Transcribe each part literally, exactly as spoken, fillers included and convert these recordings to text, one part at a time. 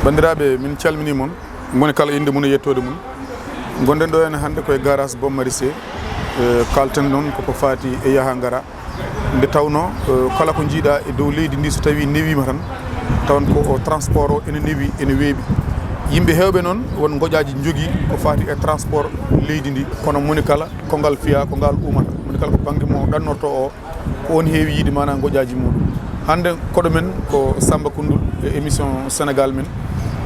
Banndiraaɓe, min calminii mon, moni kala innde mum e yettoode mum. Ngonɗen ɗo heen hannde ko e garage Bommari C, eh, kaalten noon ko ko faati e yaha ngara. Nde tawnoo, eh, kala ko njiiɗaa e dow leydi ndi, so tawii newiima tan, tawan ko o transport o ene newi, ene weeɓi. Yimɓe heewɓe noon, won ngoƴaaji njogii ko faati e transport leydi ndi, kono moni kala ko ngal fiyaa, ko ngal uumata. Moni kala ko bannge mo ɗannortoo o, ko on heewi yiide maanaa ngoƴaaji muɗum. Hannde koɗo men ko Samba Koundoul e émission Sénégal men.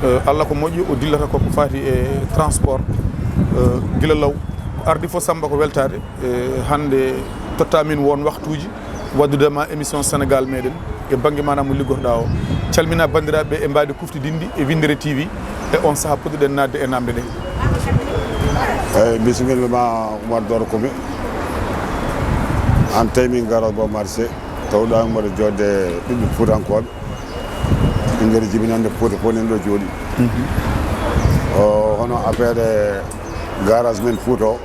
Eh, Allah ko moƴƴo, o dillata ko ko faati e transport, eh, gila law. Ko ardi fof Samba ko weltaade. Eh, hannde totta min won waktuuji waddude ma émission Sénégal meɗen e bannge maanaa mo liggorɗaa o. Calmina banndiraaɓe e mbaadi kuftidinɗi e Winndere T V e on sahaa puɗɗoɗen naatde e naamnde ɗe. Eeyi, bisimilla ma Oumar Doro Kumi. Aan tawi min garage Bommari C, tawɗaa mboɗo jooɗde ɓiɓɓe Fuutankooɓe. Min ngari jibinande Fuuta fof nen ɗo jooɗi. O, hono affaire garage men Fuuta o,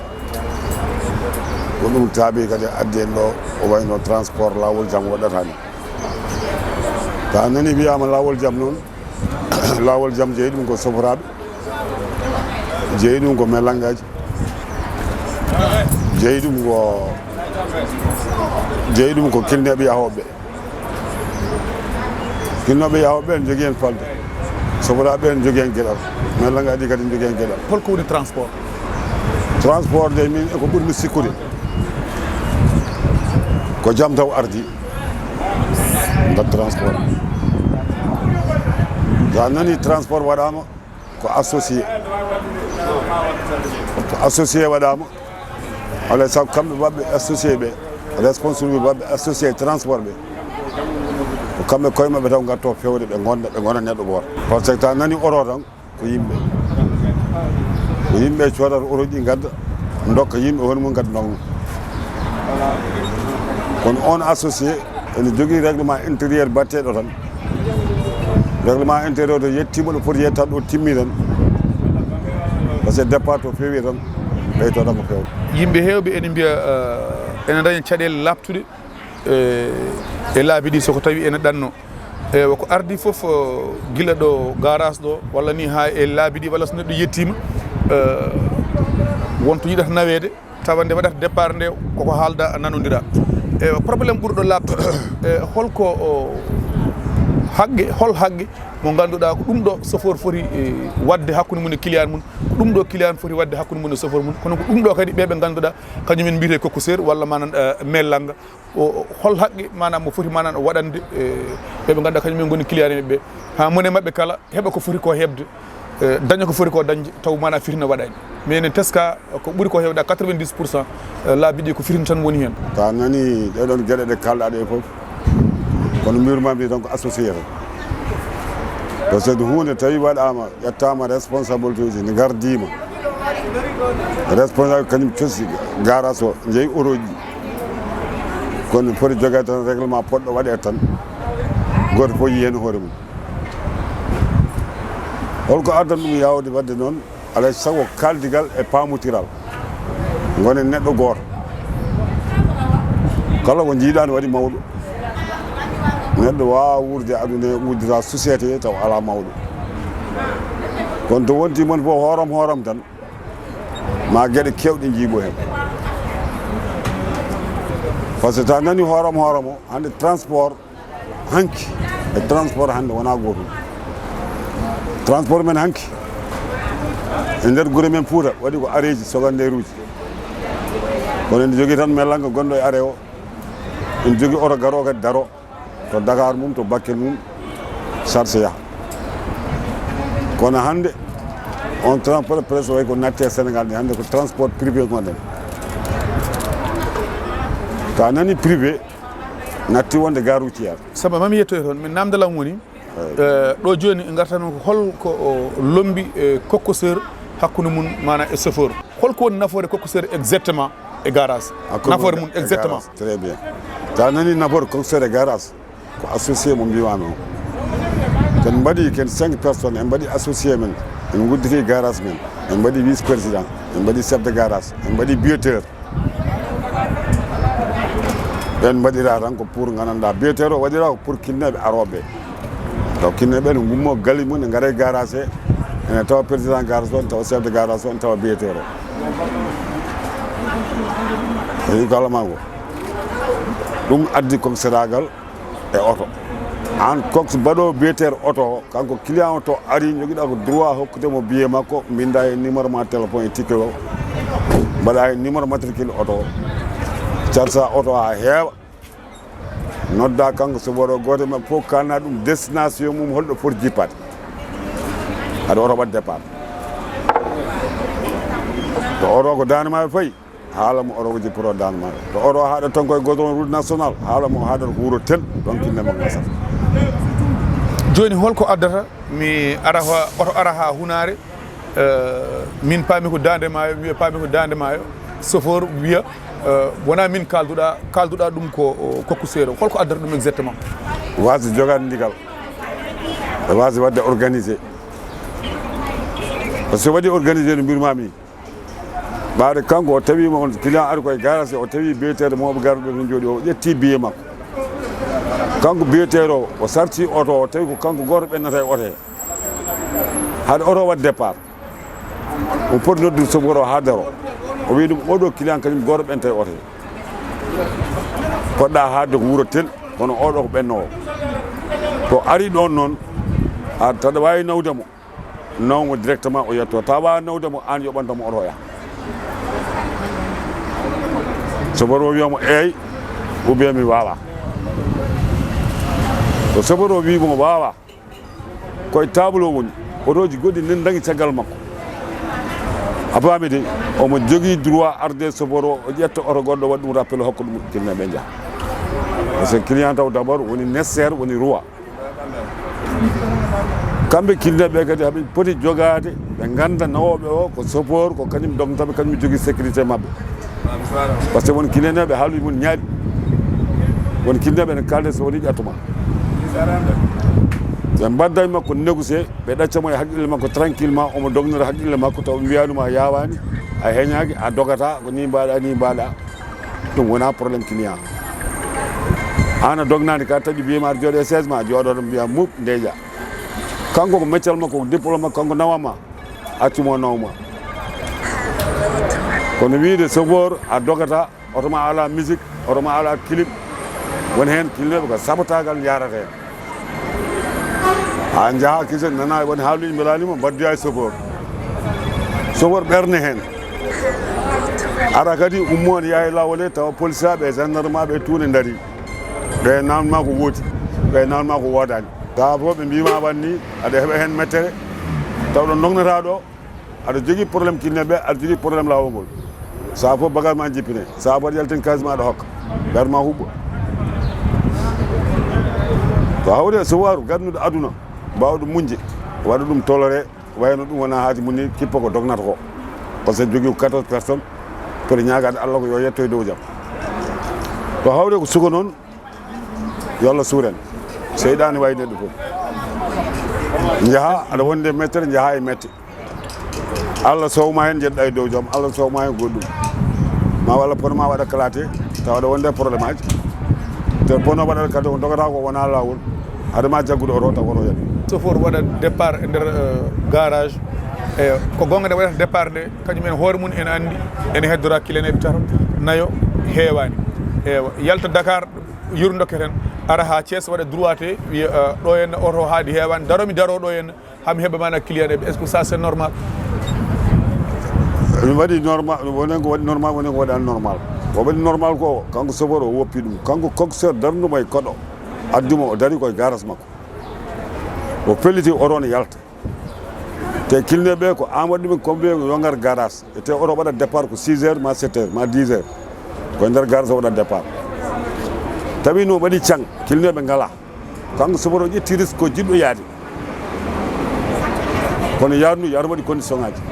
ko ɗum taaɓi kadi addi en ɗo, o wayno transport laawol jam waɗata ni. Sa nani wiyaama laawol jam noon, laawol jam jeyi ɗum ko soforaaɓe, jeyi ɗum ko mellangaaji, jeyi ɗum ko, jeyi ɗum ko kinneeɓe yahooɓe. Kinnooɓe yahooɓe ɓe ne njogii heen falde. Soforaaɓe ɓe ne njogii heen geɗal. Mellangaaji kadi ne njogii heen geɗal. Holko woni transport? Transport de, min e ko ɓurmi sikkude, ko jam taw ardi nder transport. So a nani transport waɗaama, ko associé. So associé waɗaama, alaa e sago kamɓe mbaɗɓe associé ɓe, responsable mbaɗɓe associé transport ɓe, ko kamɓe koye maɓɓe taw ngarto fewde, ɓe ngonda, ɓe ngona neɗɗo gooto. Par ce que ta nani oto tan, ko yimɓe. Ko yimɓe coodata oto ɗi ngadda, ndokka yimɓe, hono mum ngadda ndonga. Kono on associé ene jogii règlement intérieur batteɗo tan. Règlement intérieur o yettiima ɗo foti yettat ɗo, timmi tan. Parce que départ to feewi tan, ɓeyto tan ko feewde. Yimɓe heewɓe ene mbiya, eh, ene daña caɗeele laaɓtuɗe, eh, e laabi ɗi, so ko tawi ene ɗanno. Ewa, ko ardi fof, eh, gila ɗo garage ɗo, walla ni haa e laabi ɗi, walla so neɗɗo yettiima, eh, won to yiɗata naweede, tawa nde waɗata départ nde, koko haalda nanondira. E, problème ɓurɗo laaɓtude, e, holko o haqqe, hol haqqe mo ngannduɗaa ko ɗum ɗo chauffeur foti, e, waɗde hakkunde mum e client mum, ko ɗum ɗo client foti waɗde hakkunde mum e chauffeur mum, kono ko ɗum ɗo kadi ɓe ɓe ngannduɗaa kañum en mbiyetee coxeur walla manan, e, mellanga, o, o, hol haqqe maanaam mo foti maanaam waɗande, e, ɓe ɓe ngannduɗaa kañum en ngoni client en ɓe, haa mone maɓɓe kala heɓa ko foti ko heɓde, e, daña ko foti ko dañde, taw maanaam fitina waɗaani. Mais enen teska ko ɓuri ko heewde quatre-vingt-dix pour cent, e, laabi ɗi ko fitina tan woni heen. So a nani ɗee ɗoon geɗe ɗe kaalɗaa ɗe fof, kono mbirumaami tan ko associé tan. Par ce que huunde tawi waɗaama, ƴettaama responsabilité uji, ne ngardiima. Responsable kañum cosi garage o, jeyi otoji ɗi. Kono foti jogeede tan règlement poɗɗo waɗeede tan. Gooto fof yiyi heen hoore mum. Holko addan ɗum yaawde waɗde noon? Alaa e sago kaaldigal e paamotiral. Ngonen neɗɗo gooto. Kala ko njiiɗaa ne waɗi mawɗo. Neɗɗo waawaa wuurde e aduna he uddita société taw alaa mawɗo. Kono to wonti mon fof hooram hooram tan, ma geɗe keewɗe njiiɓo heen. Par ce que ta nani hooram hooram o, hannde transport hanki e transport hannde wonaa gootum. Transport men hanki e nder gure men Fuuta waɗi ko areeji secondaire uji. Kono ene jogii tan mellanga gonɗo e aree o, ene jogii oto garoo kadi daroo to Dakar mum, to Bakel mum, charge yaha. Kono hannde on transport presque way ko natti e Sénégal ni, hannde ko transport privé gonɗen. Ta nani privé natti wonde gare routière. Samba, mami yettoye toon, min namdalam woni, eh, ɗo jooni ngartanmi ko hol ko o lombi, eh, coxeur hakkunde mum maanaam e chauffeur. Holko woni nafoore coxeur exactement e garage? Hakkunde nafoore mum e exactement garage. Très bien. Ta nani nafoore coxeur e garage? Ko associé mo mbiimaami o. Ken mbaɗi ken cinq personnes, en mbaɗi associé men, en ngudditi garage men, en mbaɗi vice président, en mbaɗi chef de garage, en mbaɗi bureauteur. Ɓen mbaɗira tan ko pour, nganndanɗaa, biyeteeɗo waɗira ko pour kinneeɓe arooɓe. Taw kinneeɓe ne ngummo gali mum, ne ngara e garage he, ene tawa président garage o, ne tawa chef de garage o, ne tawa biyeteeɗo. Eyi, ko Allah ma ko. Ɗum addi coxeur-aagal e oto. Aan coxeur mbaɗoowo biyeteeɗo oto o, kanko client o to ari, njogiɗaa ko droit hokkude mo billet makko, mbinndaa heen numéro ma téléphone e ticket o, mbaɗaa heen numéro matricule oto o, carsa oto o haa heewa, noddaa kanko chauffeur o, gooto e maɓɓe fof kaalnaa ɗum destination mum, holɗo foti jippaade. Hade oto waɗ départ. To oto ko Daande Maayo fayi, haala mo oto ko jippoto Daande Maayo. To oto haaɗa tan koye goudron route nationale, haala mo haaɗata ko wuro Tel, ɗon kinne makko ngasata. Jooni, holko addata mi ara ha, oto ara ha Hunaare, eh, min paami ko Daande Maayo, wiya paami ko Daande Maayo, chauffeur wiya, eh, wona min kaalduɗa, kaalduɗa ɗum ko, o, coxeur o. Holko addata ɗum exactement? Waasde jogaade ndigal. Waasde waɗde organisé. Par ce que so waɗi organisé no mbirmami. Ɓaade kanko o tawi mo on client ari koye garage, o tawi biyeteeɗo mawɓe garɗo ɓe jooɗi, o ƴetti billet makko. Kanko biyeteeɗo o, o sarti oto o, tawi ko kanko gooto ɓennata e oto he. Hade oto waɗ départ, o poti noddude chauffeur o haa daro. O wiyi ɗum, oɗo client kañum gooto ɓennata e oto he. Poɗɗa haadde ko wuro Tel, kono oɗo ko ɓennoowo. To ari ɗon noon, a taɗa waawi nawde mo. Naw mo directement, o yetto. Tawa nawde mo, aan yoɓanta mo oto o yaha. Chauffeur o wiya mo eey, ou bien mi waawaa. To chauffeur o wii mo waawaa, koye table o woni. Otooji goɗɗi nen dañi caggal makko. A faami de, omo jogii droit arde chauffeur o, o ƴetta oto goɗɗo, waɗa ɗum rappel, hokka ɗum kinneeɓe, njaha. Par ce que client taw d'abord woni nécessaire, woni roi. Kamɓe kinneeɓe ɓe kadi haɓe poti jogaade, ɓe ngannda nawooɓe o ko chauffeur, ko kañum dognotaɓe, kañum jogii sécurité maɓɓe. Par ce que won kinneeɓe haaluuji mum ñaaɗi. Won kinneeɓe ene kaalde so woni ƴattuma. Ɓe mbadda e makko négocier, ɓe ɗacca mo e haqqille makko tranquillement, omo dognora haqqille makko, taw ɓe mbiyanuma a yaawaani, a heñaaki, a dogata, ko ni mbaɗa, ni mbaɗa. Ɗum wona problème client. Aan a dognaani ka taƴi billet ma, aɗa jooɗo e chaise ma, a jooɗo ɗo mbiya muɓ ndeeƴa. Kanko ko meccal makko, ko diplôme makko, kanko nawama, accu mo nawma. Kono wiide chauffeur a dogata, oto ma ala musique, oto ma ala clim, woni heen kinneeɓe ko sabotagal yarata heen. Ha njaha kisa nana woni haaluji mbelani mo, mbaddoya e chauffeur. Chauffeur ɓerne heen. Ara kadi ummo ne yaha e laawol he, tawa polisaaɓe e gendarme aɓe e tuune ndarii. Ɓe namdoma ko woodi, ɓe namdoma ko woodaani. Tawa fof ɓe mbima wanni aɗa heɓa heen mettere, taw ɗo dognata ɗo, aɗa jogii problème kinneeɓe, aɗa jogii problème laawol ngol. Saha fof bagage ma jippine, saha fof aɗa yaltin kaalis ma aɗa hokka, ɓer ma huɓɓa. To hawre suwaaru ganduɗo aduna, mbawɗo muñde, waɗa ɗum toléré, wayno ɗum wona haaju mum ni, kippa ko dognata ko. Par ce que jogii ko quatorze personnes, poti ñaagaade Allah ko yo yetto e dow jam. To hawre ko suka noon, yo Allah suur en. Seyɗaane wayi neɗɗo fof. Njaha aɗa wonde e mettere, njaha e mette. Allah sowma heen, njeɗɗa e dow jam, Allah sowma heen goɗɗum. Ma walla pono ma waɗa kalaate, tawa aɗa wonde e problème aji. Te pono waɗata kadi ko dogata ko wona laawol. Haade ma jaggude oto, taw oto yaaɓi. Chauffeur waɗa départ e nder, eh, garage. E ko gonga nde waɗata départ nde, kañum en hoore mum ene anndi, ene heddora kileneeɓe tato, nayo, heewaani. Ewa, yalta Dakar, yeru dokke tan, ara haa Thiès, waɗa droite, wiya, eh, ɗo henna oto haadi heewaani, daro mi daro ɗo henna, haa mi heɓa mana client eɓe. Est-ce que ça c'est normal? Mi waɗi normal, wonen ko waɗi normal, wonen ko waɗani normal. Ko waɗi normal ko, kanko chauffeur o woppi ɗum. Kanko coxeur darndumo e koɗo, addi mo, o dari koye garage makko. O felliti oto ne yalta. Te kilneeɓe ko an waɗi ɗumen, comme ɓe yo ngar garage. E te oto waɗa départ ko six heures ma sept heures ma dix heures. Ko e nder garage o waɗa départ. Tawi no waɗi can, kilneeɓe ngala. Kanko chauffeur o ƴetti risque ko jiɗɗo yaade. Kono yaadu, yaadu waɗi condition ngaji.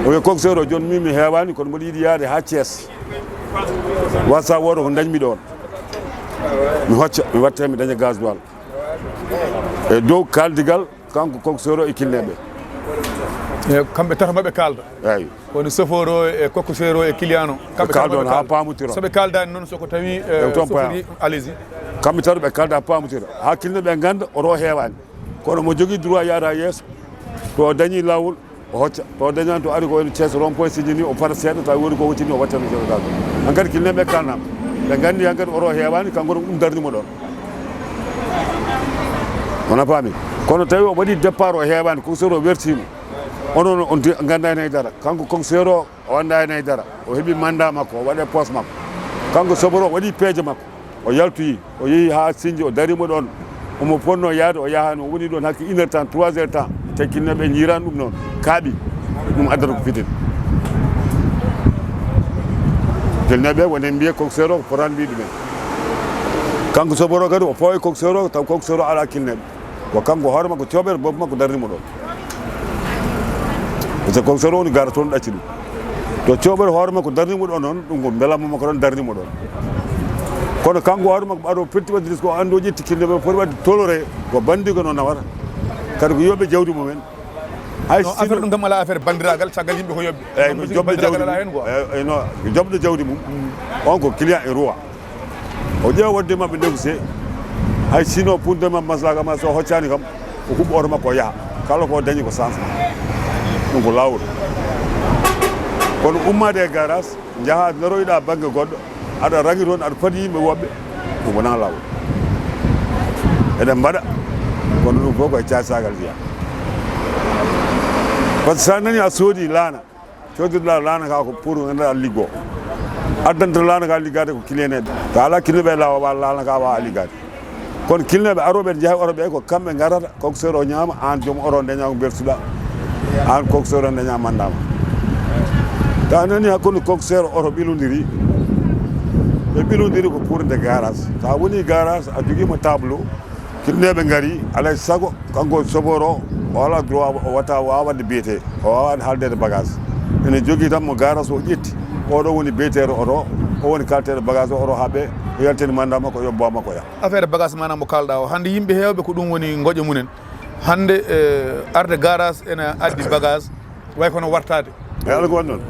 O wiya coxeur o, jooni min mi heewaani, kono mboɗo yiɗi yaade haa Thiès. Wasa wooda ko dañmi ɗoon. Mi hocca, mi watta, mi daña gasoil. E dow kaaldigal kanko coxeur o e kilneeɓe. E kamɓe tato maɓe kaalda. Eeyi. Woni chauffeur o e coxeur o e client o. Kamɓe tato maɓe kaalda. Haa paamotiro. So ɓe kaaldaani noon, so ko tawi, e, chauffeur yi, allez-y. Kamɓe tato ɓe kaalda haa paamotiro. Haa client ɓe ngannda oto o heewaani. Kono mo jogii droit yaada yeeso. To o dañi laawol, o hocca. To o dañaani, to ari ko woni Thiès rond-point Sindian ni, o fara seeɗa, tawi woni ko woni ni, o watta no joɗoɗaa ko. Hankadi client ɓe kaalnaama. Ɓe nganndi hankadi oto o heewaani, kanko ɗum darni mo ɗoon. Wona faami. Kono tawi o waɗi départ, o heewaani, coxeur o wertiimo. Onon on di-, nganndaa heen hay dara. Kanko coxeur o, o anndaa heen hay dara. O heɓi mandat makko, o waɗi poos makko. Kanko chauffeur o waɗi peeje makko. O yaltoyi, o yehi haa Sindia, o darimo ɗoon. Omo fotnoo yahde, o yahaani, o woni ɗoon hakke une heure temps, trois heures temps. Tawi client ɓe njiiraani ɗum noon, kaaɓi. Ɗum addata ko fitina. Client ɓe woni mbiye coxeur o ko fotaani mbiye ɗumen. Kanko chauffeur o kadi, o fooy coxeur o, taw coxeur o alaa client ɓe. Ko kanko hoore makko, coxeur boppa makko darni mo ɗoon. Parce que coxeur o woni gaara toon ɗacci ɗum. To coxeur hoore makko darni mo ɗoon noon, ɗum ko mbelamma makko tan darni mo ɗoon. Kono kanko hoore makko ɓaaɗo o firti waɗde risque, o anndi o ƴetti client ɓe, foti waɗde toloré, ko bandi ko noon nawata. Kadi ko yoɓɓe jawdi mumen. Hay non, affaire ɗum kam alaa affaire banndiraagal, caggal yimɓe ko yoɓɓe. Eeyi, ko joɓɗo jawdi mum. Eeyi, eeyi, non, ko joɓɗo jawdi mum. Mm. On ko client e roi. O ƴeewa waɗde maɓɓe négocier. Hay sino punde maɓɓe maslaaka ma, so hoccaani kam, o huɓɓa oto makko o yaha. Kala ko o dañi ko changement. Ɗum ko laawol. Kono ummaade e garage, njaha naroyɗa bannge goɗɗo, aɗa rangi toon, aɗa fadi yimɓe woɓɓe, ɗum wonaa laawol. Eɗen mbaɗa, kono ɗum fof ko e caacaagal jeyaa. Par ce que so a nani a soodi laana, coodirɗa laana ka ko pour ngannduɗaa liggo. Addanta laana ka liggaade ko client en. Ka alaa client ɓe laawa, wa laana ka waawa liggaade. Kono client ɓe arooɓe njaha oto ɓe ko kamɓe ngarata, coxeur o ñaama, aan joom oto ndeña ko mbersuɗa. Aan coxeur o ndeña mandat ma. Ta nani hakkunde coxeur oto ɓilondiri. Ɓe ɓilondiri ko pour nde garage. Ta woni garage a jogiima tableau. Client ɓe ngari, alay sago, kanko chauffeur o, o alaa droit, o watta, o waawa waɗde biyetee, o waawa haaldeede bagage. Ene jogii tan mo garage o ƴetti, oɗo woni biyeteeɗo oto, o woni kalteeɗo bagage o, oto haaɓe, o yaltini mandat makko, o yoɓa makko ya. Affaire bagage maanaam mo kaalɗa o, hannde yimɓe heewɓe ko ɗum woni ngoƴa mumen. Hannde, eh, arde garage ene addi bagage, way kono wartaade. E ala ko waɗi noon.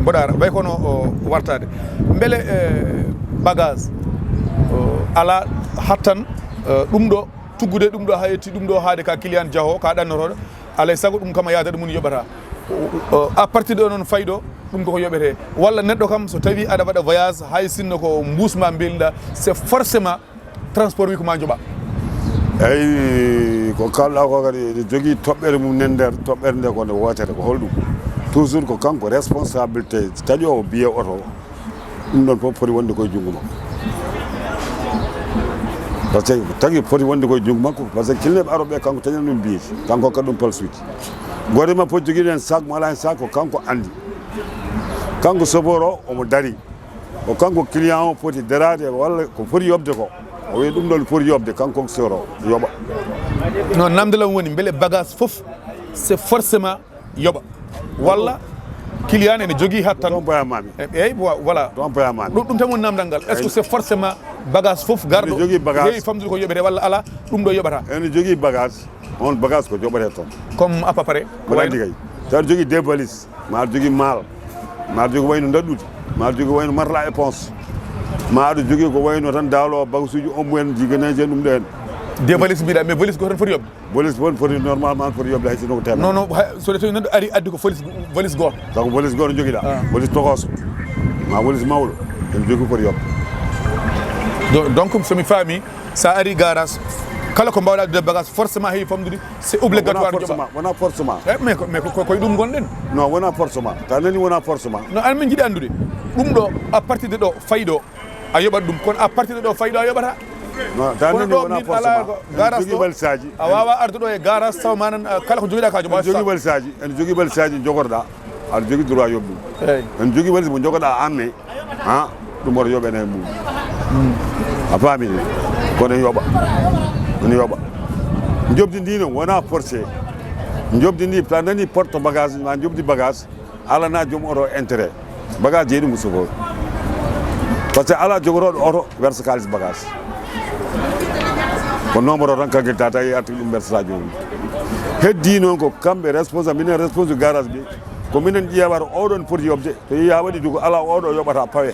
Mboɗo ara, way kono o wartaade. Mbele, eh, bagage, o, alaa hattan, eh, ɗum ɗo, tuggude ɗum ɗo, haa yetti ɗum ɗo, haade ka client jaho, ka ɗannotooɗo, alay sago ɗum kam a yaada ɗum woni yoɓata. O, o, à partir de noon fayɗo, ɗum koko yoɓete. Walla neɗɗo kam, so tawi aɗa waɗa voyage, hay sinno ko mbuus ma mbelɗa, c'est forcément transport wi ko ma joɓa. Eyi, ko kalɗa ko kadi ene jogii toɓɓere mum nen nder, toɓɓere nde ko nde wootere, ko holɗum? Toujours ko kanko responsabilité taƴoowo biye oto, ɗum ɗon fof foti wonde koye junngo makko. Par ce que tagi foti wonde koye junngo makko, par ce que client ɓe aroɓe kanko taƴan ɗum biyeji, kanko hokkat ɗum palsuji. Goto ma foti jogii ɗen sac mo alaa hen sac ko kanko anndi. Kanko chauffeur o omo dari. Ko kanko client o foti daraade walla ko foti yoɓde ko. O wiya ɗum ɗon foti yoɓde, kanko ko soro yoɓa. Non, namdal am woni mbele bagage fof, c'est forcément yoɓa. Walla client ene jogii hattan. Ɗon boyamami. E, eyyi, vo-, voilà. Ɗon boyamami. Ɗum, ɗum tan woni namdal ngal. Est-ce que c'est forcément bagage fof garɗo ene jogii bagage, heewi famɗude ko yoɓete walla alaa, ɗum ɗo yoɓata? Ene jogii bagage. On bagage ko joɓete toon. Comme à peu près? Mboɗo anndi kay. Tawa aɗa jogii deux valises, ma aɗa jogii maal, ma aɗa jogii wayno ndaɗɗudi, ma aɗa jogii wayno matelas éponge, ma aɗa jogii ko wayno tan daalo, bagasuuji ombo en, jiganeeje en, ɗum ɗo en. Deux valises mbiɗa, mais valise gooto tan foti yoɓde? Valise fof foti normalement foti yoɓde hay sinno ko teemedere. Non, non, hay, so tawi neɗɗo ari addi ko valise, valise gooto. Taw ko valise gooto jogiɗa. Ah. Valise tokoso. Ma valise mawɗo. Ene jogii foti yoɓde. Do-, donc, so mi faami, sa ari garage, kala ko mbawɗa addude bagage, forcément heewi famɗude, c'est obligatoire. Wona forcément, wona forcément. Eh, mais ko, mais ko, ko, koye ɗum gonɗen. Non, wona forcément. Ta nani wona forcément. No, an min jiɗi anndude. Ɗum ɗo, à partir de ɗo, fayi ɗo, a yoɓat ɗum. Kono à partir de ɗo, fayi ɗo, a yoɓata. Non, ta nani wona forcément. Kono ɗo, min ala ko, garage ɗo, a wawa arde ɗo e garage, taw manan, ah, kala ko jogiɗa ka joɓa. Ene jogii valiseaji, ene jogii valiseaji jogorɗa. Aɗa jogii droit yoɓ ɗum. Eyyi. Ene jogii valise mo jogoɗa an ne. Ha? Ɗum oto yoɓ ene mum. A faami? Kono yoɓa. Ene yoɓa. Jobdi ndi no wona forcé. Jobdi ndi, ta nani porte bagage, ma jobdi bagage, alana joom oto intérêt. Bagage jeeyi ɗum ko chauffeur. Par ce que ala jogorooɗo oto wersa kaalis bagage. Ko nombre o tan kalkilta tawi arti ɗum wersa joomum. Heddi noon ko kamɓe responsable, minen responsable garage ɓe, ko minen ƴeewata oɗon poti yoɓde, to yehi haa waɗi duko, alaa oɗo yoɓata pawe.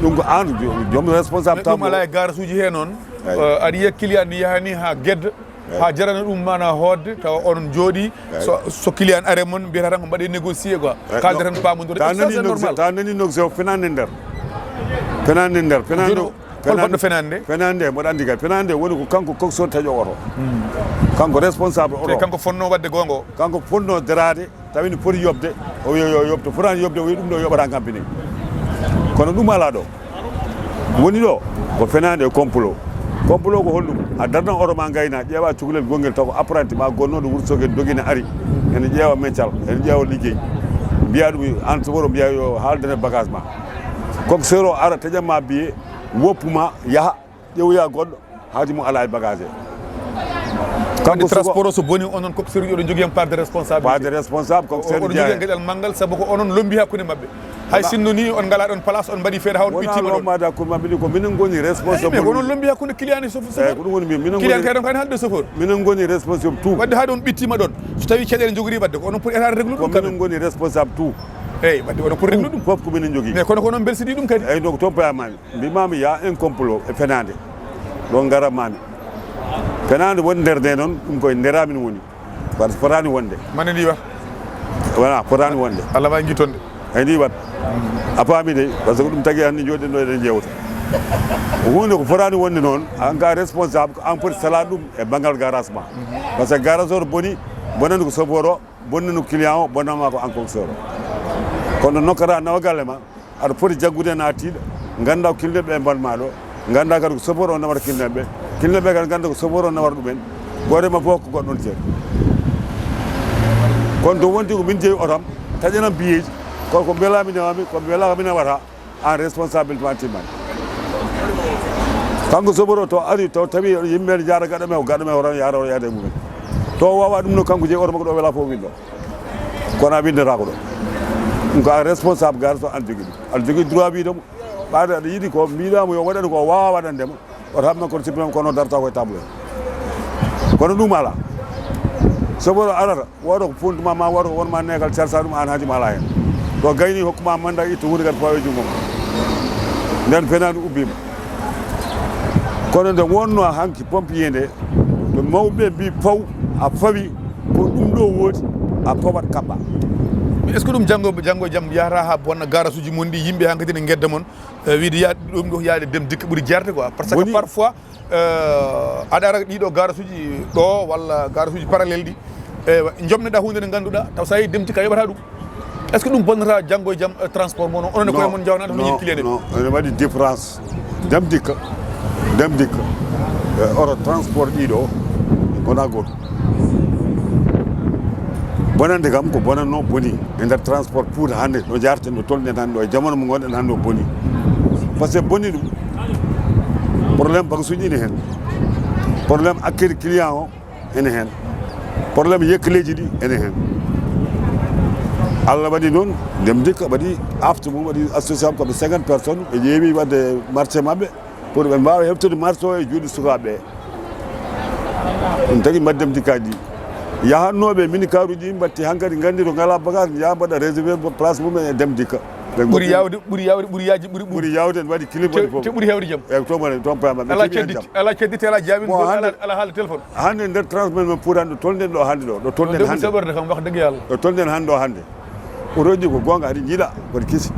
Ɗum ko aan jo-, joom responsable. Ɗum alaa e garage uji he noon. Eyi. Eh, aɗa yiya client ni yahani haa gedda, eyi, haa jarana ɗum mana hoodde, tawa onon jooɗi, eyi, so, so client are mon mbiyata tan ko mbaɗe négocier quoi. Eyi, kalde no tan paamondire. Ta nani négocier, ta nani négocier o fenaande nder. Fenaande nder, fenaande. Jooni o, hol baɗɗo fenaande nde? Fenaande nde, mboɗo anndi kay. Fenaande nde woni ko kanko coxeur taƴo oto. Hmm. Kanko responsable oto. Te kanko fonnoo waɗde goonga o. Kanko fonnoo daraade, tawi no foti yoɓde, o wiya yo yoɓ, to fotaani yoɓde, o wiya ɗum ɗo yoɓata ngampini. Kono ɗum alaa ɗo. Woni ɗo, ko fenaande e complot. Complot ko holɗum? A darna oto ma ngayna, ƴeewa cukalel gongel taw ko apprenti ma gonnooɗo Wuro Sogel dogina ari. Ene ƴeewa meccal, ene ƴeewa liggey. Mbiya ɗum aan soboro, mbiya yo haaldane bagage ma. Coxeur o ara, taƴan ma billet, woppu ma, yaha, ƴeewoya goɗɗo, haaji mum alaa e bagage he. Kanko transport o so boni, onon coxeur uji oɗon jogii hen part de responsabilité. Part de responsable, coxeur oɗon jogii hen geɗal manngal, sabu ko onon lombi hakkunde maɓɓe. Hay sinno ni on ngalaa ɗon place, on mbaɗi feere haa on ɓitti ma ɗon. Wonaa hakkunde maɓɓe ni, ko minen ngoni responsable. Eyi, mais ko onon lombi hakkunde client e chauffeur. Eyi, ko ɗum woni mbiimi, minen ngoni. Client kay ɗon kay haalde chauffeur. Minen ngoni responsable tout. Wadde haa ɗon ɓitti ma ɗon. So tawi caɗeele njogori wadde ko onon poti etaade reglude ɗum. Ko minen ngoni responsable tout. Eyi, wadde onon poti reglude ɗum. Fof ko minen njogii. Mais kono ko onon mbelsidi ɗum kadi. Eyi, donc toon payamami. Mbimami ya en complot e fenaande. Ɗo ngaramami. Fenaande woni nder nde noon, ɗum koye ndera min woni. Par ce que fotaani wonde. Mane ndi wa? Voilà, fotaani wonde. Allah wawi guitonde. Ay ndi wat. A faami de, par ce que ɗum tagi hannde jooɗen ɗo eɗen jewta. Ko huunde ko fotaani wonde noon, an ka responsable, ko an foti sala ɗum e banngal garage ma. Par ce que garage o to boni, bonani ko chauffeur o, bonnanu client o, bonnanma ko an coxeur o. Kono nokkata nawa galle ma, aɗa foti jaggude naatiiɗo, ngannda ko kilneɓe ɓe mbaɗma ɗo, ngannda kadi ko chauffeur o nawata kilneɓe ɓe, kilneɓe ɓe kadi ngannda ko chauffeur o nawata ɗumen, gooto e maɓɓe fof ko goɗɗo on ceerno. Kono to wonti ko min jeeyi otam, taƴanam biyeeji, kono ko mbelami newami, ko mbelaka mi newata, an responsabilité ma timmani. Kanko chauffeur o to ari, to tawi yimɓe ne jaara gaɗa men, o gaɗa men o tan yaara o yaada e mumen. To o wawa ɗum no kanko jeeyi oto makko ɗo wela fof winndo. Kono a winndataako ɗo. Ɗum ko a responsable garage o, an jogii ɗum. Aɗa jogii droit wiide mo, ɓaade aɗa yiɗi ko mbiɗa mo yo waɗan ko o wawa waɗande ma. Oto haɓ makko to sippi ma kono darta koye table o. Kono ɗum alaa. Chauffeur o arata, wooto ko fonduma ma, wooto ko wonma neegal, carsa ɗum an haaju ma alaa heen. To gayni hokkuma mandat, itto huunde kadi fawa e junngo ma. Nden fenaande ubbiima. Kono nde wonno hanki pompier nde, to mawɓe mbi faw, a fawi, ko ɗum ɗo woodi, a fawat kaɓɓa. Mais est-ce que ɗum janngo, janngo e jam yahata haa bonna garage uji mon ɗi, yimɓe hankadi ne ngedda mon, eh, wiide ya, ɗum ɗo yaade dem dikka ɓuri jeerde quoi? Parce que parfois, eh, aɗa ara ɗiɗo garage uji ɗo walla garage uji parallèle ɗi, eh, jomneɗa huunde nde ngannduɗa, taw sa yehi dem dikka yoɓata ɗum. Est-ce que ɗum bonnata janngo e jam, eh, transport mon o? Onon e koye mon njawnata hono yikki leyɗe? Non, ene waɗi différence. Dem dikka, dem dikka. E oto transport ɗiɗo, wona goɗɗo. Bonande kam ko bonanno boni e nder transport Fouta hannde, no jarten, no tolɗen hannde ɗo, e jamanu mo ngonɗen hannde o boni. Par ce que boni ɗum, problème bagage uji ene heen. Problème accueil client o, ene heen. Problème yekkeleeji ɗi ene heen. Allah waɗi noon, dem dikka waɗi aftu mum, waɗi association koɓe cinquante personnes, ɓe ƴeewi waɗde marché maɓɓe pour ɓe mbaawa heɓtude marché o e juuɗe sukaaɓe ɓe. Ɗum tagi mbaɗi dem dikkaaji ɗi. Yahannooɓe mini karuuji ɗi mbatti hankadi nganndi to ngalaa bagage, njaha mbaɗa réservé place mum e dem dikka. Ɓuri yawde, ɓuri yawde, ɓuri yaaji, ɓuri, ɓuri yawde, ne waɗi kilim, waɗi fof. Te ɓuri hewde jam. Eyi, to mbaɗen, to payama. Ala cedditi, ala cedditi, ala jaabi, ala, ala haalde téléphone. Hannde nder transport men Fouta hannde, tolɗen ɗo hannde ɗo, ɗo tolɗen hannde. Saɓorde kam, wax dëgg Yàlla. Ɗo tolɗen hannde ɗo hannde. Otoji ko goonga, haɗi njiiɗa, mbaɗi kisi.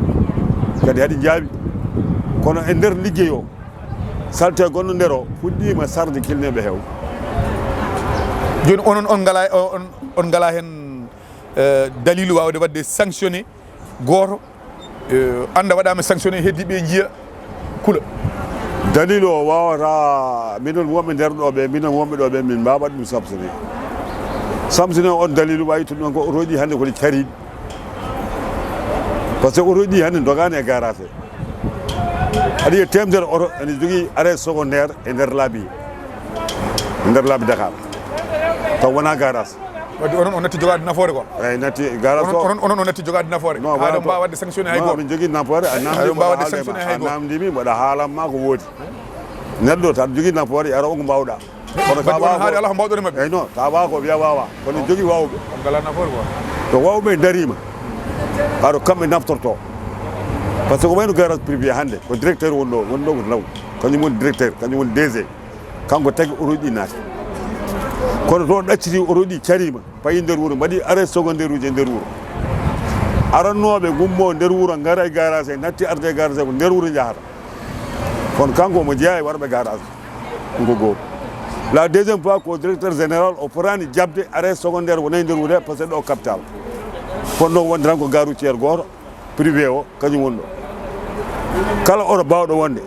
Kadi haɗi njaabi. Kono e nder liggey o, salte gonno nder o, fuɗɗiima sarde kilneɓe heew. Jooni onon, on ngala, on, on ngala heen, eh, dalilu waawde waɗde sanctionné gooto, eh, annda waɗaama sanctionné, heddi ɓe njiya kula. Dalilu o waawata, minen wonɓe nder ɗo ɓe, minen wonɓe ɗo ɓe, min mbaawa ɗum sanctionné. Sanctionné on dalilu wawi to ɗum ko otoji hannde ko ɗi cariɗi. Par ce que otoji hannde dogaani e garage. Aɗa yiya teemedere oto ene jogii arrêt secondaire e nder laabi, e nder laabi Dakar. Taw wonaa garage. Wadde onon on natti jogaade nafoore quoi? Eyi, natti garage o. Onon, onon, onon on natti jogaade nafoore. Non, haa ɗo mbaawa waɗde sanctionné hay gooto. Min jogii nafoore, a namdi mbaɗa waɗde sanctionné hay gooto. A namdimi mbaɗa haalan ma ko woodi. Neɗɗo tan jogii nafoore, yara o ko mbawɗa. Kono ka wawa haali ko, ala ko mbawɗon e maɓɓe. Eyyi, non, ka wawa ko wiya wawa. Kono jogii wawɓe. On ngala nafoore quoi. To wawɓe dariima, ɓaaɗo kamɓe naftorto. Par ce que ko wayno garage privé hannde, ko directeur woni ɗo, woni ɗo ko law. Kañum woni directeur, kañum woni D G. Kanko tagi otoji ɗi naati. Kono to ɗacciti otoji ɗi cariima, payi nder wuro, mbaɗi arrêt secondaire uji e nder wuro. Arannooɓe gummo nder wuro ngara e garage, natti arde e garage ko nder wuro njahata. Kono kanko omo jeeya e warɓe garage. Ngo goo. La deuxième fois ko directeur général o fotaani jaɓde arrêt secondaire wona e nder wuro he, par ce que ɗo capital. Fotno wonde tan ko gare routière gooto, privé o, kañum woni ɗo. Kala oto baawɗo wonde,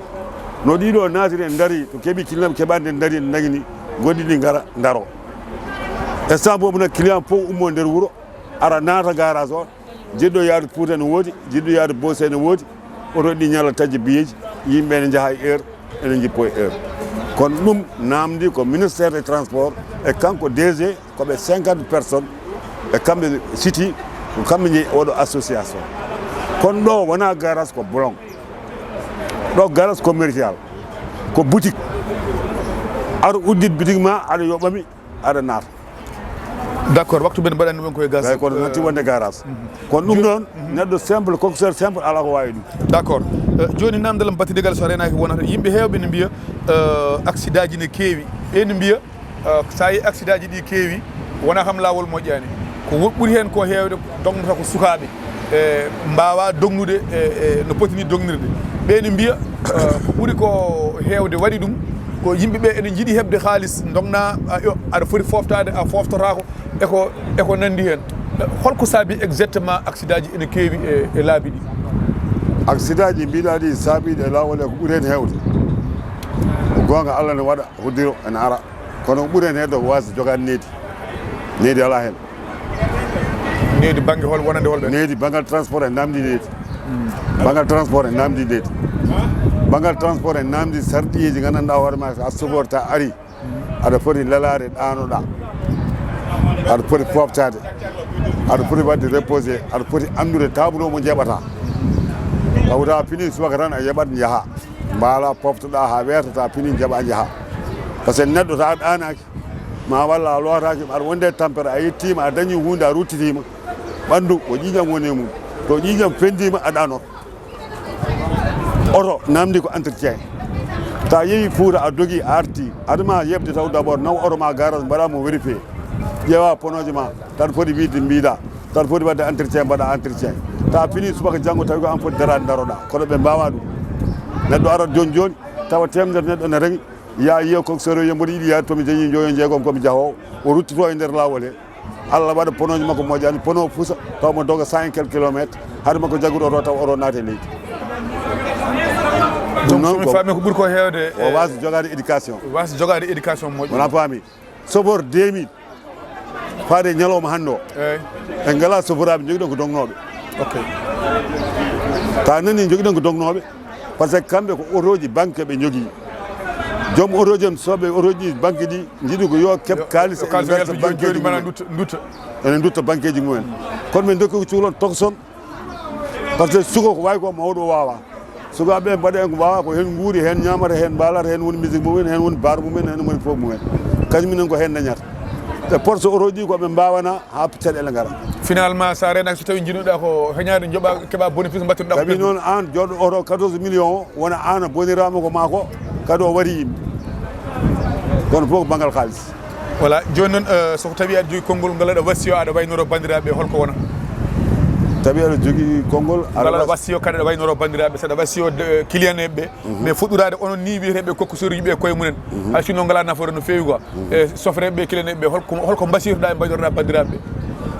no ɗiɗo naatiri en ndarii, to keɓi client keɓaani en ndarii en nangini, goɗɗi ɗi ngara, ndaroo. Instant boobu nag client fof ummoo nder wuro, ara naata garage o, jiɗɗo yaade Fuuta ene woodi, jiɗɗo yaade Boosi ene woodi, oto ɗi ñala taƴde biyeeji, yimɓe ene njaha e heure, ene njippo e heure. Kono ɗum naamndi ko ministère des transports e kanko D G, ko ɓe cinquante personnes, e kamɓe siti, ko kamɓe njeyi oɗo association. Kono ɗo wonaa garage, ko bolon. Ɗo garage commercial, ko boutique. Aɗa uddit boutique ma, aɗa yoɓami, aɗa naata. D'accord, waktu men mbaɗani ɗum koye gas. Eyi, kono natti wonde garage. Kono ɗum noon, neɗɗo simple, coxeur simple, alaa ko waawi ɗum. D'accord. Eh, jooni namdal am battidigal so reenaaki wonata. Yimɓe heewɓe ne mbiya, eh, accident ji ne keewi. Ɓe ne mbiya, eh, so a yii accident ji ɗi keewi, wonaa kam laawol moƴƴaani. Ko wo-, ɓuri heen ko heewde dognata ko sukaaɓe. E, mbaawaa dognude, e, e, no poti ni dognirde. Ɓe ne mbiya, e, ko ɓuri ko heewde waɗi ɗum, ko yimɓe ɓe ene njiɗi heɓde haalis, dogna, a, yo, aɗa foti fooftaade, a fooftotaako, e ko, e ko nanndi heen. Holko saabi exactement accident ji ene keewi e, e laabi ɗi? Accident ji mbiɗa ɗi saabiiɗi e laawol he ko ɓuri heen heewde. Ko goonga, Allah ne waɗa, hoddiro ene ara. Kono ko ɓuri heen heewde ko waasde jogaade needi. Needi alaa heen. Needi bannge hol, wonande hol ɓe? Needi banngal transport en naamndi needi. Banngal transport en naamndi needi. Banngal transport en naamndi sarɗiyeeji nganndanɗaa hoore ma, so a sofoor ta ari, aɗa foti lelaade ɗaanoɗaa. Aɗa foti fooftaade. Aɗa foti waɗde reposé. Aɗa foti anndude tableau mo njeɓata. Taw ta fini subaka tan a yeɓat njaha. Mbaala poftoɗaa haa weeta, ta fini njaɓa njaha. Par ce que neɗɗo ta ɗaanaaki, ma walla a lootaaki, aɗa wonde e tampere, a yettiima, a dañi huunde, a ruttitiima. Ɓanndu ko ƴiiƴam woni e mum. To ƴiiƴam fenndiima, a ɗaanoto. Oto naamndi ko entretien. Ta yehi Fuuta, a dogi, a arti, adama yeɓde taw d'abord naw oto ma garage, mbaɗa mo vérifié. Ƴeewa ponooje ma, tan foti wiide mbiɗa, tan foti waɗde entretien, mbaɗa entretien. Ta fini subaka janngo tawi ko an foti daraade daroɗa. Kono ɓe mbawa ɗum. Neɗɗo arat jooni jooni, tawa temedere neɗɗo ne rangi, ya yiya coxeur o, yo mboɗo yiɗi yaade to mi dañi joyo jeegom ko mi jahoowo. O ruttito e nder laawol he. Allah waɗa ponooji makko moƴƴaani, pono fusa, taw mo doga cent et quelques kilomètres, hade makko jaggude oto, taw oto naati e leydi. Ɗum donc, noon so mi ko faami ko ɓuri ko heewde, o eh, waasde jogaade éducation. Waasde jogaade éducation moƴƴo. Wona faami. Chauffeur deux mille, faade e ñalawma hannde o. Eey. En ngalaa chauffeur aɓe, njogiɗen ko dognooɓe. Ok. Ta nani njogiɗen ko dognooɓe, par ce que kamɓe ko otoji banque ɓe njogii. Joom otoji en, soɓe otoji ɗi banque ɗi, njiɗi ko yo keɓ kaalis, ene kaalis mberta yalta jooni banqueji jooni, mana mumen. Ndutta, ndutta. Ene ndutta banqueji mumen. Kono ɓe ndokki ko cukalon tokson. Par ce que suka ko wawi ko mawɗo wawa. Sukaɓe mbaɗa en ko wawa ko hen guuri, hen ñamata, hen mbalata, hen woni musique mumen, hen woni bar mumen, hen woni fof mumen. Kañum minen ko hen dañata. Ɓe porte otoji ɗi ko ɓe mbawana ha caɗele ngara. Finalement, sa renaki so tawi jiinuɗa ko heñade joɓa keɓa bénéfice mbattuɗa ko tawi perte. Noon an joɗɗo oto quatorze millions o, wona an bonirama ko ma ko, kadi o wari yimɓe. Kono fof ko banngal kaalis. Voilà, jooni noon, eh, so ko tawi aɗa jogii konngol ngal aɗa wasiyo aɗa waynoro banndiraaɓe, holko wona? Tawi aɗa jogii konngol aɗa ngal aɗa was- wasiyo kadi aɗa waynoro banndiraaɓe, saɗa wasiyo de, eh, client ɓe, mais fuɗɗoraade onon ni wiyeteeɓe coxeur uji ɓe koye mumen. Hay sinno ngalaa nafoore no feewi quoi. E sofreeɓe client ɓe, holko, holko mbasiytoɗaa e mbaynorɗaa banndiraaɓe ɓe?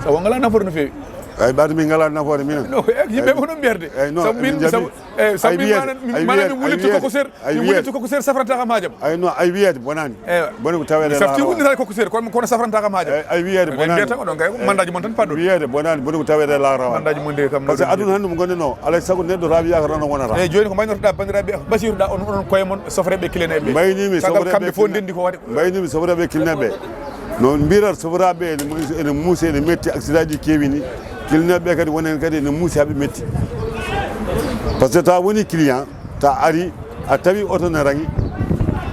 Sabu ngalaa nafoore no feewi. Ay, ɓaade min ngalaa nafoore minen. No, eh, yimɓe fof noon mbiyata de. Ay, non, sabu min, sabu, eh, sabu min manan, min manan min wulittu coxeur. Ay, min wiyede. Wulittu ko ko seer safrata kam haajam. Ay, non, ay wiyede bonani. Ewa. Boni ko tawede. Mi safti laarawa. Wulnitade ko ko seer, kono, kono safranta kam haajam. Ay, ay, wiyede bonani. Mbiyata oɗon kay, ko mandaji mon tan paɗɗo. Wiyede bonani, boni ko tawede laarawa. Mandaji mon de kam. Par ce que aduna hannde mo gonɗen o, alay sago neɗɗo ta wiyaka tan o wonata. Eyi, joni ko mbaynortoɗa banndiraaɓe, mbasiytoɗa on, onon koye mon, sofreɓe, kileneɓe. Mbaynimi sofreɓe, kamɓe fof ndendi ko waɗi. Mbaynimi sofreɓe, kileneɓe. No mbirat sofreɓe ene, ene muusi, ene metti, accident ji keewi ni. Kileneɓe kadi wonen kadi ene muusi haɓe metti. Par ce que ta woni client, ta ari, a tawi oto ne rangi,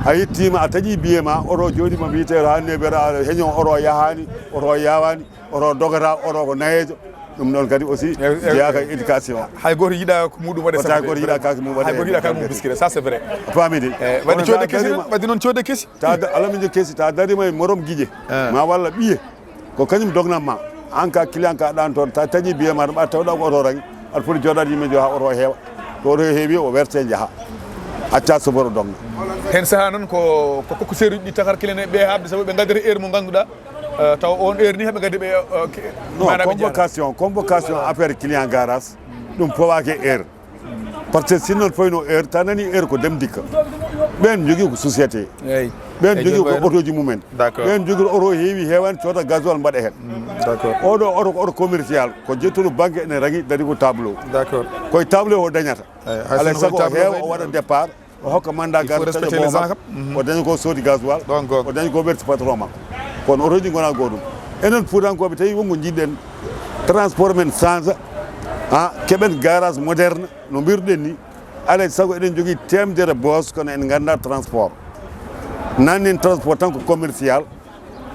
A yettiima, a taƴii biye ma, oto jooɗiima wiyetee haa neuf heures, a heño oto yahaani, oto yawaani, oto dogata, oto ko nayeejo. Ɗum ɗoon kadi aussi jeyaa ka éducation. Hay gooto yiɗaa ko muɗum waɗe. Wota hay gooto yiɗaa ka ko muɗum waɗe. Hay gooto yiɗaa ka ko muɗum biskira, ça c'est vrai. A faami de. Eh, wadde coode kesi noon, wadde noon coode kesi. Ta da-, alaa miijo kesi, ta dariima e morom gije. Ah. Ma walla ɓiye. Ko kañum dognat ma. Aan ka client ka ɗaan toon, ta taƴii biye ma, ɗum a tawɗa ko oto rangi. Aɗa foti jooɗaade yimɓe njo haa oto heewa. To oto heewi o werte njaha. Acca soboro dogna. Heen sahaa noon ko, ko coxeur uji ɗi tagar client ɓe haaɓde sabu ɓe ngaddata heure mo ngannduɗaa, eh, tawa on heure ni haɓe ngaddi ɓe, eh, ke-, non, maanaam ɓe njahata. Convocation, convocation affaire client garage, ɗum fawaaki heure. Par ce que sinno fayno heure, ta nani heure ko dem dikka. Ɓeen njogii ko société. Eey. Ɓeen njogii ko otoji mumen. D'accord. Ɓeen njogii oto heewi heewaani cooda gasoil mbaɗa heen. Mm, d'accord. Oɗo oto ko oto commercial, ko jettuɗo banque ene ragi dari ko tableau. D'accord. Koye tableau o dañata. Eey, hay alay sinno sago ko o tableau heewa kay o waɗa départ, o hokka mandat garde taƴa bombam, mhm, o daña ko soodi gasoil, ɗon goonga, o daña ko werti patron makko. Kono otoji ngona goɗum. Enen Fuutankooɓe tawi wonko jiɗɗen transport men change, ha keɓen garage moderne, no mbiruɗen ni. Alay sago eɗen jogii temedere bus kono en nganndaa transport. Nannen transport tan ko commercial.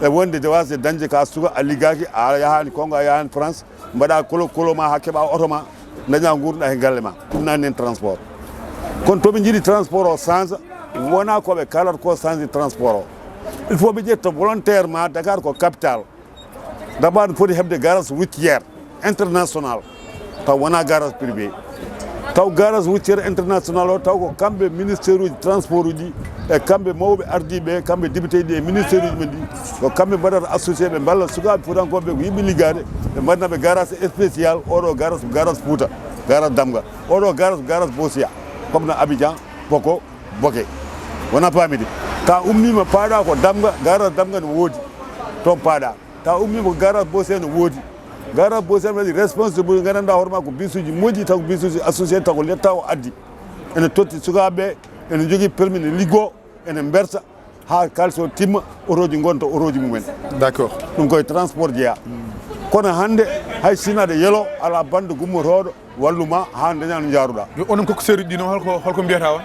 E wonde de wasde dañde ka suka a liggaaki, a yahaani Congo, a yahaani France, mbaɗa kolo kolo ma haa keɓa oto ma, daña nguurɗa he galle ma. Ɗum nannen transport. Kono to ɓe njiɗi transport o change, wona ko ɓe kaalata ko change transport o. Il faut ɓe ƴetta volontairement, Dakar ko capitale. Dabaaɗo foti heɓde garage routière international, taw wona garage privé. Taw garage routière international o, taw ko kamɓe ministère uji transport uji, e kamɓe mawɓe ardiiɓe, kamɓe député ji e ministère uji men ɗi, ko kamɓe mbaɗata associé, ɓe mballa sukaaɓe fuutankooɓe ko yiɗɓe liggaade, ɓe mbaɗana ɓe garage spécial, oɗo garage ko garage Fuuta, garage Damga, oɗo garage ko garage Bosiya, comme no Abidjan, Boko, Boke. Wona paamide. Ta ummiima paaɗa ko Damga, garage Damga no woodi, toon paaɗa. Ta ummiima ko garage Bosé no woodi. Garage Bosé waɗi responsable, nganndanɗaa hoore ma ko bisuuji moƴƴi, taw ko bisuuji associé, taw ko letta o addi. Ene totti sukaaɓe, ene jogii permis, ne liggoo, ene mberta haa kaalis o timma, otoji ngonta otoji mumen. D'accord. Ɗum koye transport jeyaa. Kono hannde hay sinno aɗa yelo, alaa banndo gummotooɗo, wallu ma haa daña no njaaruɗaa. Yo, onon coxeur uji ɗi noon, holko, holko mbiyata on?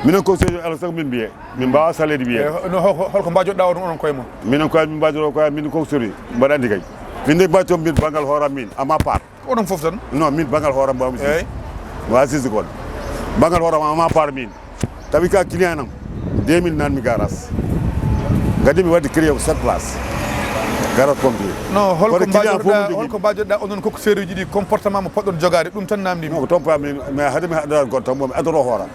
Minen coxeur uji, alaa sago min mbiye. Min mbaawa saleede wiyeede. Eh, no, hol-, holko mbaajotoɗaa on, onon koye mon? Minen koye min mbaajoto koye min coxeur uji. Mbaɗa anndi kay. Min de mbaajoto min banngal hoore am min, à ma part. Ko onon fof tan? Non, min banngal hoore am mbawmi sisde. Eey. Mbaawa sisde ko on. Banngal hoore am, à ma part min. Tawi ka client am, deux mille nanmi garage. Kadi mi waɗi créé ko sept place. Garage pompier. Non, holko mbaajotoɗaa, holko mbaajotoɗaa onon coxeur uji ɗi comportement mo poɗɗon jogaade, ɗum tan namdi mi. Non, ko toon pami, mais hade mi haɗata goɗɗo tan, mi adoro hoore am.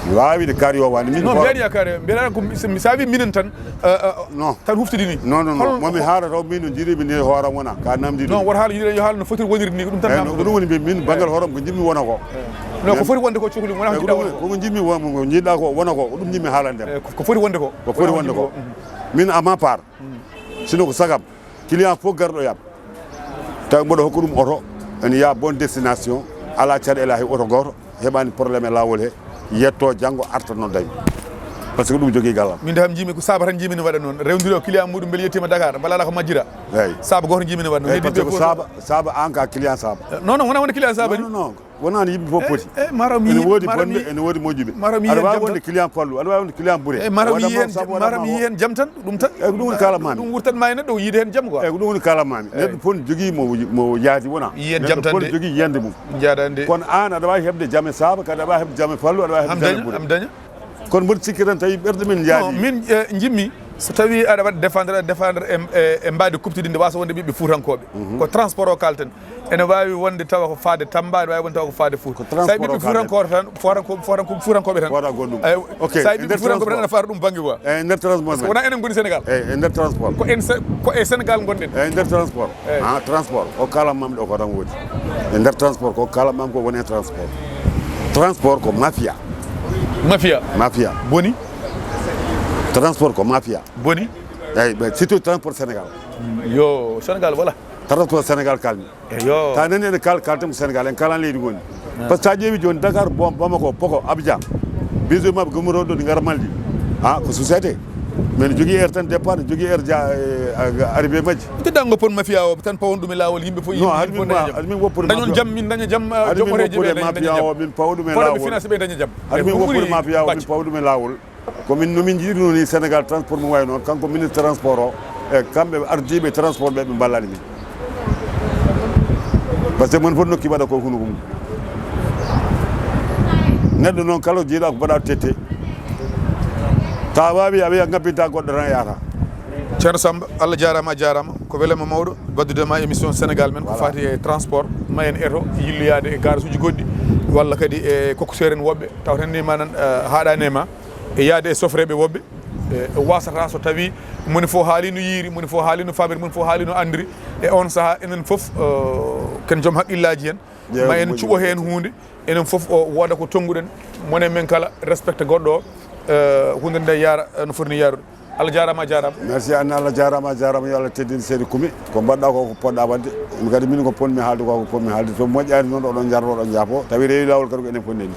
Mi waawi de kar yo wani, min. Non, mi dañi a kar, mbiɗa ko mi, mi saabi minen tan, eh, eh, non. Tan huftidi ni. Non, non, non. Mo mi haala taw min no jiiɗi mi ni hoore am wona, ka namdi ɗum. Non, wota haala jiiɗi yo haala no foti wonirde ni, ko ɗum tan namdi. Ko ɗum woni mbi-, min banngal hoore am ko jiɗmi wona ko. Non, ko foti wonde ko, cokli wona ko jiɗɗa wona ko. Ko jiɗmi won-, ko jiɗɗa ko wona ko, ko ɗum jiɗmi haalande. Eh, ko, ko foti wonde ko. Ko foti wonde ko. Mhm. Min à ma part, sino ko sagam, client fof garɗo yam. Tawi mboɗo hokka ɗum oto, ene yaha bonne destination, alaa caɗeele hay oto gooto, heɓaani problème e laawol he, yetto janngo arta no dañi. Par ce que ɗum jogii gallam. Min de kam njiimi ko saaba tan njiimi ne waɗa noon. Rewndiri o client muɗum mbele yettiima Dakar, mbala alaa ko majjira. Eey. Saaba gooto njiimi ne waɗa noon. Eey, par ce que saaba, saaba aan ka client saaba. Eh, non, non, wona wonde client saaba ni. Non, non, non. Wonani yimɓe fof poti. Eh, eh, mataw mi ene woodi bonɓe, ene woodi moƴƴuɓe. Mataw mi aɗa waawi wonde client fallu, aɗa waawi wonde client bure. Eh, mataw mi yiyen jam tan, ɗum tan. Eh, ko ɗum woni kala mami. Ɗum wurtat ma ene ɗo yiide heen jam quoi. Eh, ko ɗum woni kala mami. Eh. Neɗɗo fof ne jogii mo, mo yaadi wona. Yiyen jam tan de. Neɗɗo fof ne jogii yiyande mum. Jaada de. Kono aan aɗa waawi heɓde jam e saaba, kadi aɗa waawi heɓde jam e fallu, aɗa waawi heɓde jam e bure. Am daña. Kono mboɗo sikki tan tawi ɓerɗe men njaadi. Non, min, eh, njimmi so tawi aɗa waɗa défendre, aɗa défendre e, e, e mbaadi kuɓtidi nde wasa wonde ɓiɓɓe Fuutankooɓe. Mhm. Ko transport o kalten. Ene waawi wonde tawa ko faade Tamba, ene waawi wonde tawa ko faade Fuuta. Ko transport o kalten. Sa ɓiɓɓe Fuutankooɓe tan, Fuutanko-, Fuutankooɓe tan. Fuuta goɗɗum. Ay, ok, sa ɓiɓɓe Fuutankooɓe tan, ene faata ɗum bannge quoi. Eyi, e nder transport. Parce que wona enen ngoni Sénégal. Eyi, e nder transport. Ko en Sé-, ko e Sénégal ngonɗen. Eyi, e nder transport. Eyi. Ah, transport. Ko kalan mam ɗo ko tan woodi. E nder transport, ko kalan mam ko woni e transport. Transport ko mafia. Mafia? Mafia. Boni? Transport ko mafia. Boni? Eyi, ɓe, surtout transport Sénégal. Yo, Sénégal, voilà. Transport Sénégal kalmi. Eyo. Ta nani ene kal-, kalten ko Sénégal, en kalan leydi ngoni. Ah. Par ce que sa ƴeewi jooni Dakar, Bom-, Bamako, Poko, Abidjan. Biso maɓɓe gummotoɗo ɗo ɗi ngara Maldi. Ah, ko société. Mais ne jogii heure tan départ, ne jogii heure ja-, eh, arrivée majji. Te dango pon mafia o tan pawon ɗum e laawol, yimɓe fof. Non, yimɓe fof daña jam. Haɗa min woppude mafia o, min pawa ɗum e laawol. Haɗa min woppude mafia o, min pawa ɗum e laawol. Ko min no min njiɗi ɗum ni Sénégal Transport mo wayi noon, kanko ministre transport o, e kamɓe ardiiɓe transport ɓe, ɓe mballani min. Par ce que mon fof nokki waɗa ko hunuko mum. Neɗɗo noon kala jiiɗa ko mbaɗa tette. Ta wawi a wiya ngabbinta goɗɗo tan yahata. Ceerno Samba, Allah jaaraama, a jaaraama. Ko welema mawɗo waddude ma émission Sénégal men ko faati e transport, ma en eto yilloyaade e garage uji goɗɗi, walla kadi e coxeur en woɓɓe, taw tan ni ma nan haaɗani e ma e yaade e sofreɓe woɓɓe. E wasata so tawi moni fof haali no yiiri, moni fof haali no famiri, moni fof haali no andiri. E on saha enen fof ken joom haqqillaaji en, ma en cuɓo heen huunde. Enen fof o wooda ko tonnguɗen, mone men kala respecte goɗɗo o, hunde nde yaara no foti ni yaarude. Allah jaaraama, a jaaraama. Merci an, Allah jaaraama, a jaaraama. Yo Allah teddin seeɗa kumi. Ko mbaɗɗa ko ko poɗɗa waɗde. Ɗum kadi min ko ponmi haalde ko ko ponmi haalde. So moƴƴaani noon oɗon njarro oɗon jaafo. Tawi rewi laawol kadi ko enen ponɗen.